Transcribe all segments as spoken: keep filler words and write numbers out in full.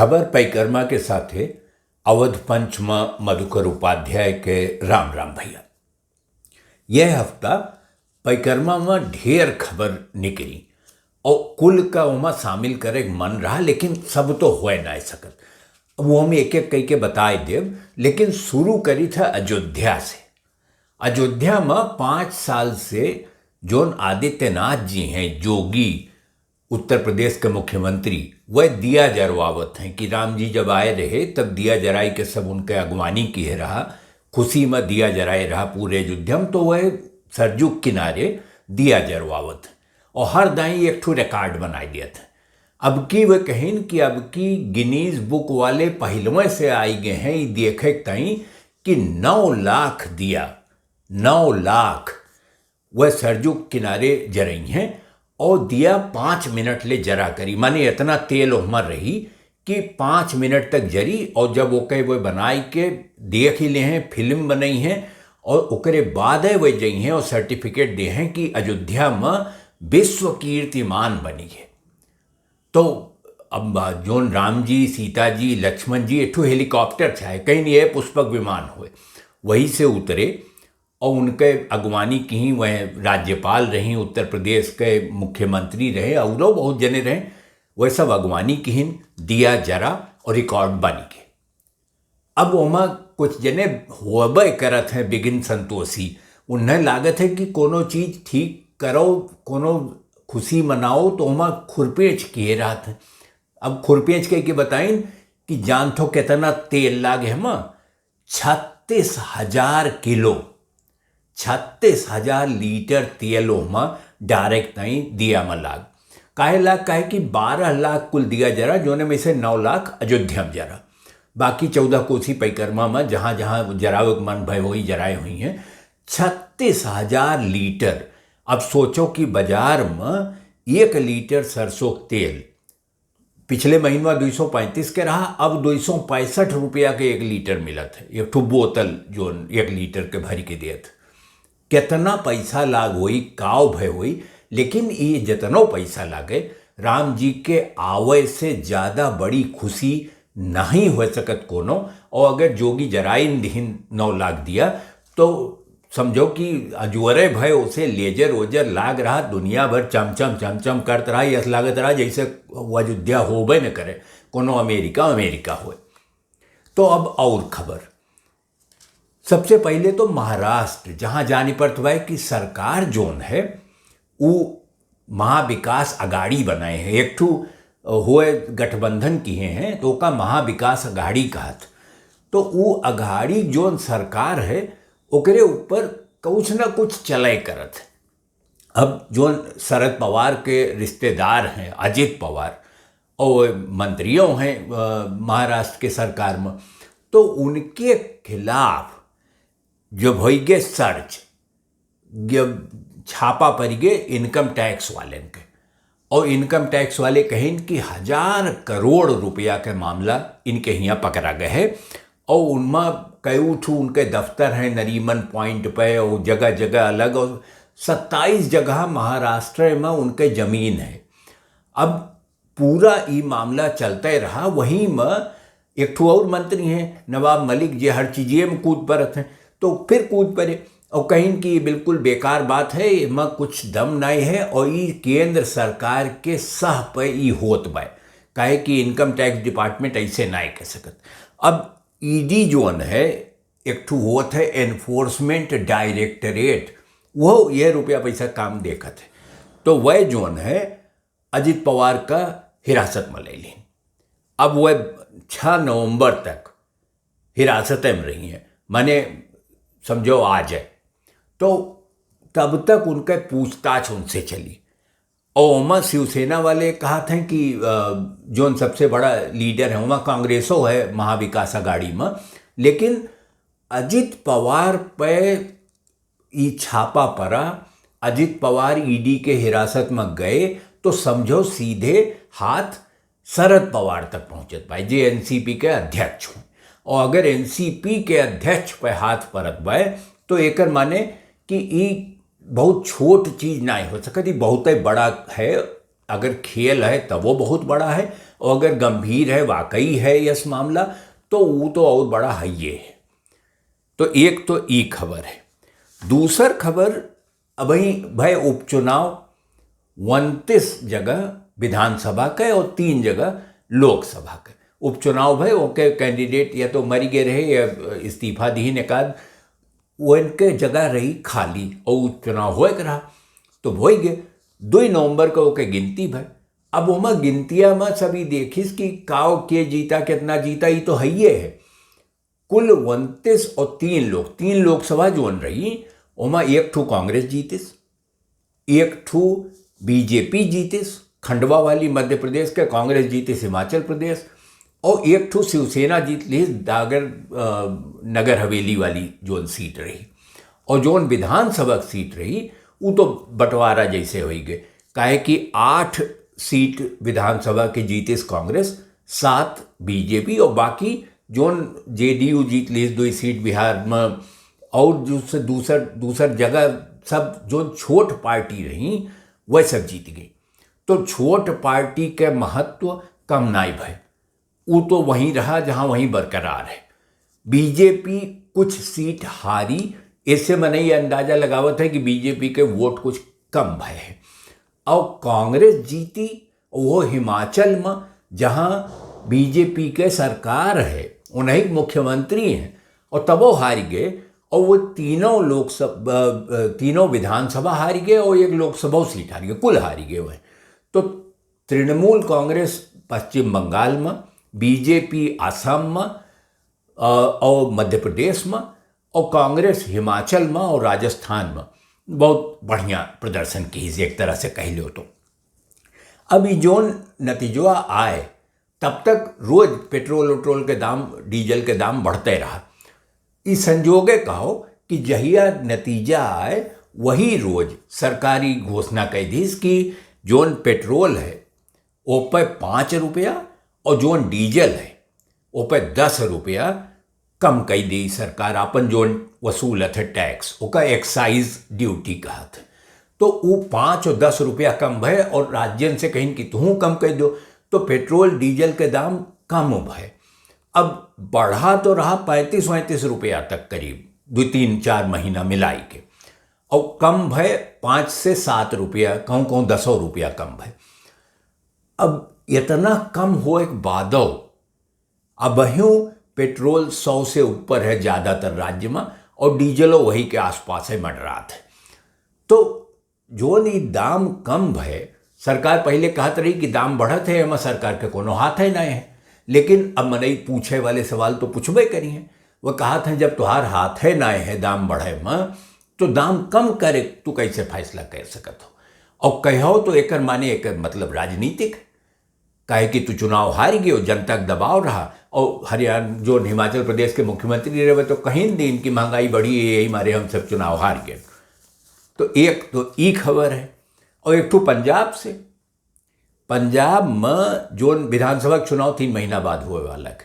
खबर पैकरमा के साथे अवध पंच म मधुकर उपाध्याय के राम राम भैया। यह हफ्ता पैकरमा म ढेर खबर निकली और कुल का ओमा शामिल करे के मन रहा, लेकिन सब तो होए ना सकत। अब वो हम एक एक कह के बताए देब, लेकिन शुरू करी था अयोध्या से। अयोध्या म पाँच साल से जोन आदित्यनाथ जी हैं, योगी, उत्तर प्रदेश के मुख्यमंत्री, वह दिया जरवावत हैं कि राम जी जब आए रहे तब दिया जराई के सब उनके अगवानी किए रहा, खुशी म दिया जराए रहा पूरे अयोध्या म, तो वह सरजू किनारे दिया जरवावत हैं और हर दाई एक ठो रिकॉर्ड बनाए दियत हैं। अब की वह कहिन कि अब की गिनीज बुक वाले पहिलवे से आई गए हैं, ई देखे ताई कि नौ लाख दिया, नौ लाख वह सरजू किनारे जरई हैं और दिया पाँच मिनट ले जरा करी, माने इतना तेल ओहमा रही कि पाँच मिनट तक जरी। और जब ओके वो बनाई के देख ही ले हैं, फिल्म बनई हैं और ओकरे बाद वह जई हैं और सर्टिफिकेट दे हैं कि अयोध्या म विश्व कीर्तिमान बनी है। तो अब जोन राम जी, सीता जी, लक्ष्मण जी, एक ठो हेलीकॉप्टर चाहे कहीं नहीं है, पुष्पक विमान होए, वही से उतरे और उनके अगवानी किहीं, वह राज्यपाल रहीं, उत्तर प्रदेश के मुख्यमंत्री रहे, औरो बहुत जने रहे, वह सब अगवानी किहिन, दिया जरा और रिकॉर्ड बन गए। अब ओमा कुछ जने होबे करत हैं बिगिन संतोषी, उन्हें लागत है कि कोनो चीज ठीक करो, कोनो खुशी मनाओ, तो ओमा खुरपेच किए रहत हैं। अब खुरपेच कह के बताइन कि जान थो कितना तेल लागे है मा, छत्तीस हजार किलो, छत्तीस हजार लीटर तेल ओहमा डायरेक्ट ताई दिया में लाग। काहे लाग? काहे कि बारह लाख कुल दिया जरा, जोने में से नौ लाख अयोध्या में जरा, बाकी चौदह कोसी परिक्रमा में जहाँ जहाँ जरावे के मन भय वही जराए हुई हैं। छत्तीस हजार लीटर। अब सोचो कि बाजार में एक लीटर सरसों के तेल पिछले महीनवा दुई सौ पैंतीस के रहा, अब दुई सौ पैंसठ रुपया के एक लीटर मिलत है, एक ठो बोतल जो एक लीटर के भरी के देत। कितना पैसा लाग होई, काव भय होई, लेकिन ये जितनो पैसा लागे, राम जी के आवे से ज्यादा बड़ी खुशी नहीं हो सकत कोनो। और अगर जोगी जराइन दिहिन नौ लाख दिया, तो समझो कि अजूरे भय उसे लेजर ओजर लाग रहा, दुनिया भर चमचम चमचम करत रहा, यस लागत रहा जैसे वो अयोध्या होबे न करे, कोनो अमेरिका अमेरिका होए। तो अब और खबर, सबसे पहले तो महाराष्ट्र, जहाँ जानी पड़त हुआ है कि सरकार जोन है, उ महाविकास अगाड़ी बनाए हैं, एक ठो होए गठबंधन किए हैं, तो ओका महाविकास अगाड़ी कहत। तो उ अगाड़ी जोन सरकार है, ओकरे ऊपर कुछ ना कुछ चले करत है। अब जोन शरद पवार के रिश्तेदार हैं, अजित पवार, और मंत्रियों हैं, अ, महाराष्ट्र के सरकार में, तो उनके खिलाफ जब होई गए सर्च, जब छापा पड़ गए इनकम टैक्स वाले के, और इनकम टैक्स वाले कहिन कि हजार करोड़ रुपया के मामला इनके हियाँ पकड़ा गए है, और उनमा कई ठो उनके दफ्तर हैं नरीमन पॉइंट पे और जगह जगह अलग, और सत्ताईस जगह महाराष्ट्र में उनके जमीन है। अब पूरा ई मामला चलते रहा, वहीं में एक ठो और मंत्री हैं नवाब मलिक, जे हर चीजिए में कूद पड़त हैं, तो फिर कूद पड़े और कहिन कि ये बिल्कुल बेकार बात है, एमा कुछ दम नहीं है और ई केंद्र सरकार के सह पे ई होत बा, काहे कि इनकम टैक्स डिपार्टमेंट ऐसे नहीं कर सकत। अब ईडी जोन है, एक ठो होत है एनफोर्समेंट डायरेक्टरेट, वो ये रुपया पैसा काम देखत है, तो वह जोन है अजित पवार का हिरासत में ले ली। अब वह छः नवंबर तक हिरासत में रही हैं, माने समझो आ जाए, तो तब तक उनके पूछताछ उनसे चली। और ओमा शिवसेना वाले कहत हैं कि, अ, जोन सबसे बड़ा लीडर है, ओमा कांग्रेसो है महाविकास अघाड़ी में, लेकिन अजित पवार पे ई छापा पड़ा, अजित पवार ईडी के हिरासत में गए, तो समझो सीधे हाथ शरद पवार तक पहुँचत बा, जे एनसीपी के अध्यक्ष हों। और अगर एनसीपी के अध्यक्ष पे हाथ पड़त बा, तो एकर माने कि ई बहुत छोट चीज नहीं हो सकत, ई बहुते बड़ा है अगर खेल है तब वो बहुत बड़ा है, और अगर गंभीर है, वाकई है यस मामला, तो वो तो और बड़ा है ये है। तो एक तो ई खबर है। दूसर खबर, अबही भय उपचुनाव, उनतीस जगह विधानसभा के और तीन जगह लोकसभा के उपचुनाव भय। ओके कैंडिडेट या तो मरी गए रहे या इस्तीफा दी निकाल, वो इनके जगह रही खाली और उपचुनाव होए के रहा, तो होई गए। दुई नवंबर के ओके गिनती भय। अब ओमा गिनतिया में सभी देखिस कि काव के जीता, कितना जीता, ई तो हइये है। कुल उनतीस और तीन लोग, तीन लोकसभा जोन रही, ओमा एक ठो कांग्रेस जीतिस, एक ठो बीजेपी जीतिस, खंडवा वाली मध्य प्रदेश के कांग्रेस जीतिस हिमाचल प्रदेश, और एक ठो शिवसेना जीत ली दादर, अ, नगर हवेली वाली जोन सीट रही। और जोन विधानसभा की सीट रही, वो तो बंटवारा जैसे होई गए, काहे कि आठ सीट विधानसभा के जीतिस कांग्रेस, सात बीजेपी, और बाकी जोन जेडीयू जीत ली दुई सीट बिहार में, और दूसर, दूसर, दूसर जगह सब जोन छोट पार्टी रही, वह सब जीत गई। तो छोट पार्टी के महत्व कम नाई भय, ऊ तो वहीं रहा जहाँ वहीं बरकरार है। बीजेपी कुछ सीट हारी, इससे मनई ये अंदाजा लगावत है कि बीजेपी के वोट कुछ कम भय है। और कांग्रेस जीती, वो हिमाचल में, जहाँ बीजेपी के सरकार है, उन्हीं मुख्यमंत्री हैं, और तबो हार गए। और वो तीनों लोकसभा, अ, अ, तीनों विधानसभा हार गए और एक लोकसभा सीट हार गए, कुल हार गए हुए। तो तृणमूल कांग्रेस पश्चिम बंगाल में, बीजेपी असम में, अ, और मध्य प्रदेश में, और कांग्रेस हिमाचल में और राजस्थान में बहुत बढ़िया प्रदर्शन की, एक तरह से कह लो तो। अब ई जोन नतीजवा आए, तब तक रोज पेट्रोल उट्रोल के दाम, डीजल के दाम बढ़ते रहा। ई संजोगे कहो कि जहिया नतीजा आए, वही रोज सरकारी घोषणा कह दीस कि जोन पेट्रोल है, ओ पे पाँच रुपया, और जोन डीजल है, ओ पे दस रुपया कम कई दी सरकार, आपन जोन वसूलत है टैक्स, ओका एक्साइज ड्यूटी कहत है। तो ऊ पाँच और दस रुपया कम भय, और राज्यन से कहिन कि तुहूँ कम कर दो, तो पेट्रोल डीजल के दाम कम भय। अब बढ़ा तो रहा पैंतीस वैंतीस रुपया तक करीब, दो तीन चार महीना मिलाई के, और कम भय पाँच से सात रुपया, कहूँ कहूँ दसों रुपया कम भय। अब इतना कम होए के बादो अबहियों पेट्रोल सौ से ऊपर है ज़्यादातर राज्य में, और डीजलो वही के आसपास है, मंडरात है। तो जोन ई दाम कम भय, सरकार पहले कहत रही कि दाम बढ़त है, एमा सरकार के कोनो हाथ है ना है, लेकिन अब मनई पूछे वाले सवाल तो पूछबे करी हैं। वो कहत हैं, जब तुहार हाथ है ना है दाम बढ़े में, तो दाम कम करे तू कैसे फैसला कर सकत हो? और कहो तो एकर माने, एकर मतलब राजनीतिक, काहे कि तू चुनाव हार गयो, जनता के दबाव रहा, और हरियाणा, जो हिमाचल प्रदेश के मुख्यमंत्री रहे, तो कहीं दिन की महंगाई बढ़ी है, यही मारे हम सब चुनाव हार गए। तो एक तो ई खबर है, और एक ठो पंजाब से। पंजाब में जोन विधानसभा के चुनाव तीन महीना बाद होए वाला है,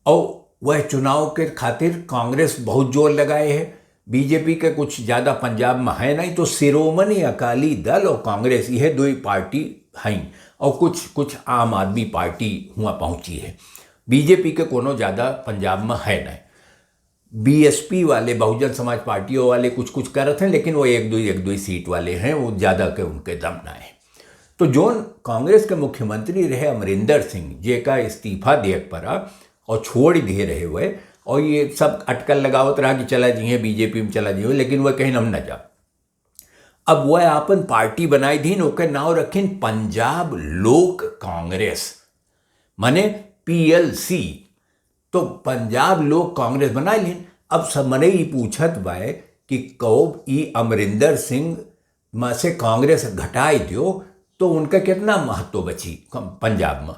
और वह चुनाव के खातिर कांग्रेस बहुत जोर लगाए है। बीजेपी के कुछ ज़्यादा पंजाब में है नहीं, तो शिरोमणि अकाली दल और कांग्रेस, यह दो ही पार्टी हैं, और कुछ, कुछ आम आदमी पार्टी हुआ पहुँची है। बीजेपी के कोनो ज़्यादा पंजाब में है नहीं। बीएसपी वाले, बहुजन समाज पार्टियों वाले कुछ, कुछ करत हैं, लेकिन वो एक दो, एक दो ही सीट वाले हैं, वो ज़्यादा के उनके दम ना है। तो जोन कांग्रेस के मुख्यमंत्री रहे अमरिंदर सिंह, जेका इस्तीफा दिए के पड़ा और छोड़ दिए रहे हुए, और ये सब अटकल लगावत रहा कि चला जाइए, बीजेपी में चला जाइए, लेकिन वह कहीं हम न जाओ। अब वह आपन पार्टी बनाई दीन, ओकर नाव रखिन पंजाब लोक कांग्रेस, माने पीएलसी। तो पंजाब लोक कांग्रेस बनाई लीन। अब सब मनई ई पूछत बाय कि कब ई अमरिंदर सिंह में से कांग्रेस घटाई दियो, तो उनका कितना महत्व बची कम-, पंजाब में?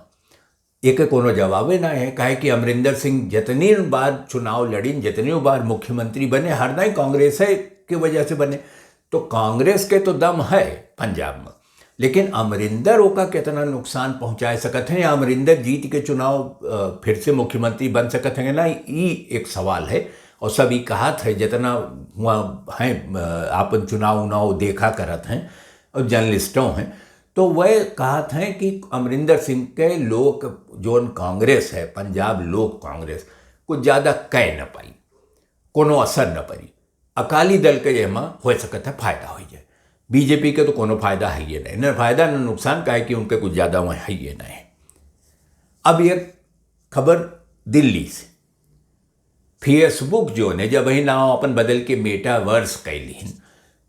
एके कोनो जवाबे ना है, काहे कि अमरिंदर सिंह जितनी बार चुनाव लड़ीन, जितनी बार मुख्यमंत्री बने, हर दाई कांग्रेस है के वजह से बने। तो कांग्रेस के तो दम है पंजाब में, लेकिन अमरिंदर ओका कितना नुकसान पहुंचा सकत हैं, या अमरिंदर जीत के चुनाव, अ, फिर से मुख्यमंत्री बन सकत हैं ना, ई एक सवाल है। और सब ई कहत है, जितना हुआ है, अ, आपन चुनाव उनाव देखा करत हैं और जर्नलिस्टों हैं, तो वह कहत हैं कि अमरिंदर सिंह के लोक, जोन कांग्रेस है, पंजाब लोक कांग्रेस, कुछ ज्यादा कह न पाई, कोनो असर न पड़ी। अकाली दल के एमा हो सकत है फायदा हो जाए, बीजेपी के तो कोनो फायदा है ये नहीं, न फायदा न नुकसान, काहे कि उनके कुछ ज्यादा वहाँ है ये नहीं। अब ये खबर दिल्ली से, Facebook जोन है, जब ही नाव अपन बदल के मेटावर्स कैलिन,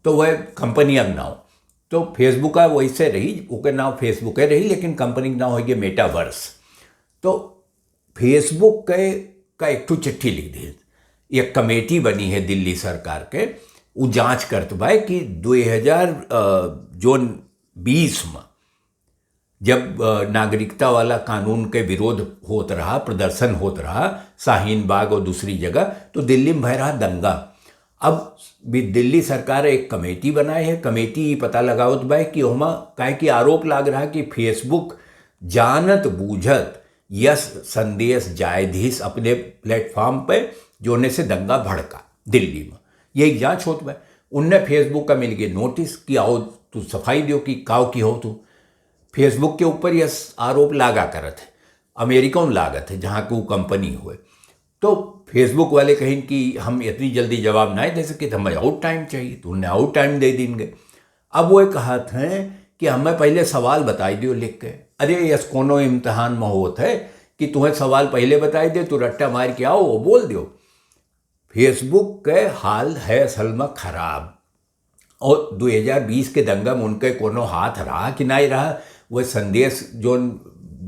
तो वह कंपनी अब नाव, तो Facebook का वैसे रही, ओकर नाव Facebook है रही, लेकिन कंपनी के नाव हो गया मेटावर्स। तो Facebook के का एक ठो चिट्ठी लिख दी, एक कमेटी बनी है दिल्ली सरकार के, उ जांच करत बा कि दो हजार, अ, जोन बीस में जब, अ, नागरिकता वाला कानून के विरोध होत रहा, प्रदर्शन होत रहा, शाहीन बाग और दूसरी जगह, तो दिल्ली में भय रहा दंगा। अब भी दिल्ली सरकार एक कमेटी बनाए है, कमेटी ई पता लगावत बा कि ओमा, काहे कि आरोप लाग रहा कि Facebook जानत बूझत यस संदेश जाए दिहिस अपने प्लेटफॉर्म पे, जोने से दंगा भड़का दिल्ली में। यही जांच होत बा। उनने Facebook का मिल गए नोटिस कि आओ तू सफाई दियो कि काव की हो तू। Facebook के ऊपर यह आरोप लागा करत है, अमेरिका में लागत है, जहाँ को कंपनी हुए। तो Facebook वाले कहें कि हम इतनी जल्दी जवाब ना दे सके, तो हमें और टाइम चाहिए, तो उन्हें और टाइम दे देंगे। अब वो कहत हैं कि हमें पहले सवाल बताई दियो लिख के। अरे, यस कोनो इम्तिहान में होत है कि तुम्हें सवाल पहले बताई दे, तू रट्टा मार के आओ, वो बोल दियो। Facebook के हाल है असल में खराब। और दो हजार बीस के दंगा में उनके कोनो हाथ रहा कि नहीं रहा, वह संदेश जोन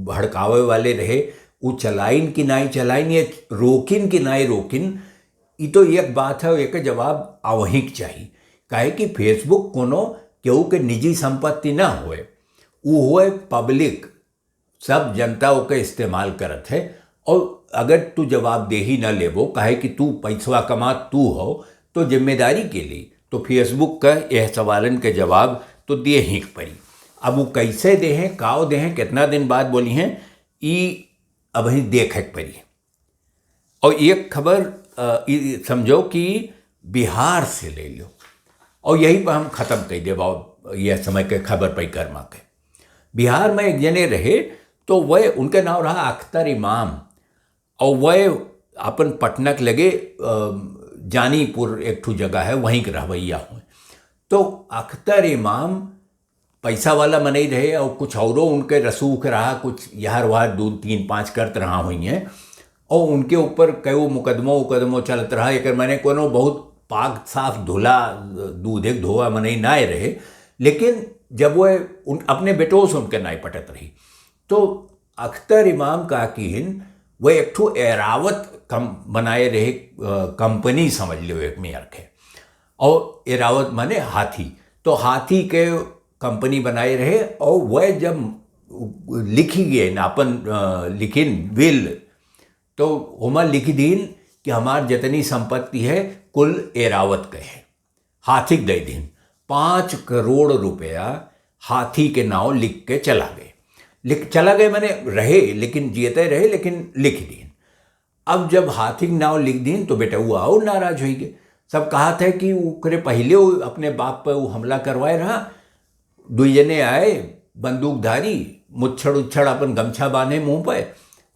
भड़कावे वाले रहे, उ चलाइन कि नहीं चलाइन, ये रोकिन कि नहीं रोकिन, ई तो एक बात है, एक जवाब आवही के चाहिए। काहे कि Facebook कोनो केहू के निजी संपत्ति ना होए, उ होए पब्लिक, सब जनता ओके इस्तेमाल करत है। और अगर तू जवाबदेही न लेबो, काहे कि तू पैसवा कमा तू हो, तो जिम्मेदारी के लिए तो Facebook का यह सवालन के जवाब तो दिए ही के पड़ी। अब वो कैसे देहें, काव देहें, कितना दिन बाद बोली हैं, ई अबही देखे के पड़ी। और एक खबर, अ, ई समझो कि बिहार से ले लो, और यही पर हम खत्म कर देबा यह समय के खबर परिक्रमा के। बिहार में एक जने रहे, तो वह, उनके नाम रहा अख्तर इमाम, और वह अपन पटना के लगे, अ, जानीपुर एक ठो जगह है, वहीं के रहवैया हुए। तो अख्तर इमाम पैसा वाला मनई रहे और कुछ औरो उनके रसूख रहा, कुछ यार वार दो तीन पाँच करत रहा हुई हैं, और उनके ऊपर कई मुकदमो उकदमो चलत रहा। एकर माने कोनो बहुत पाक साफ धुला, दूध एक धोवा मनई ना रहे, लेकिन जब वह उन, अपने बेटों से उनके नाई पटत रही, तो अख्तर इमाम का किहिन वह एक ठो एरावत कम बनाए रहे, अ, कंपनी समझ लो एक मेयर के। और एरावत माने हाथी, तो हाथी के कंपनी बनाए रहे। और वह जब लिखी गए ना अपन, अ, लिखिन विल, तो ओमा लिख दीन कि हमार जितनी संपत्ति है कुल एरावत के है। हाथी के दे दीन, पाँच करोड़ रुपया हाथी के नाव लिख के चला गए। लिख चला गए माने रहे, लेकिन जियते रहे, लेकिन लिख दीन। अब जब हाथी के नाव लिख दीन तो बेटउआ और नाराज हुई गए। सब कहा था कि ओकरे पहले वो अपने बाप पे वो हमला करवाए रहा, दुई जने आए बंदूकधारी, मुच्छड़ उच्छड़ अपन गमछा बांधे मुंह पे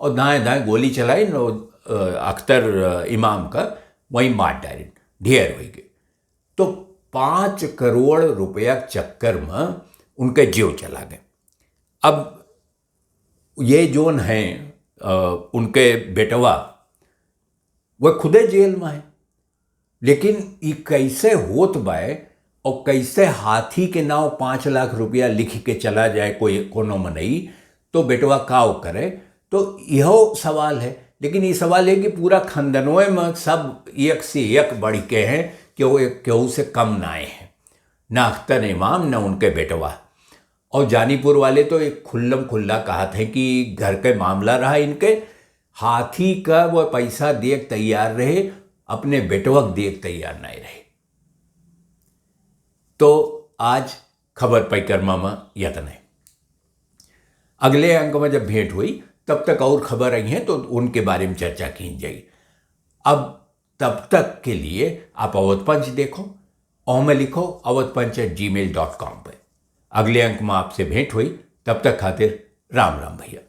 और दाएं दाएं गोली चलाइन और, अ, अख्तर, अ, इमाम का वहीं मार डालिन, ढेर हुई गए। तो पाँच करोड़ रुपया के चक्कर में उनके जीव चला गए। अब ये जोन हैं, अ, उनके बेटवा, वह खुदे जेल में है, लेकिन ई कैसे होत बाय और कैसे हाथी के नाव पाँच लाख रुपया लिख के चला जाए कोई, कोनो मनई, तो बेटवा काव करे? तो इहो सवाल है। लेकिन ई सवाल है कि पूरा खानदनों में सब एक से एक बढ़ के हैं, केहू एक, केहू से कम नाए हैं, ना अख्तर इमाम, ना उनके बेटवा। और जानीपुर वाले तो एक खुल्लम खुल्ला कहत हैं कि घर के मामला रहा इनके, हाथी का वो पैसा देख तैयार रहे, अपने बेटवा के देख तैयार नहीं रहे। तो आज खबर परिक्रमा में यतने। अगले अंक में जब भेंट हुई, तब तक और खबर आई हैं, तो उनके बारे में चर्चा की जाई। अब तब तक के लिए आप अवध पंच देखो, और में लिखो अवध पंच at gmail dot com पे। अगले अंक मा आपसे भेंट होई, तब तक खातिर राम राम भइया।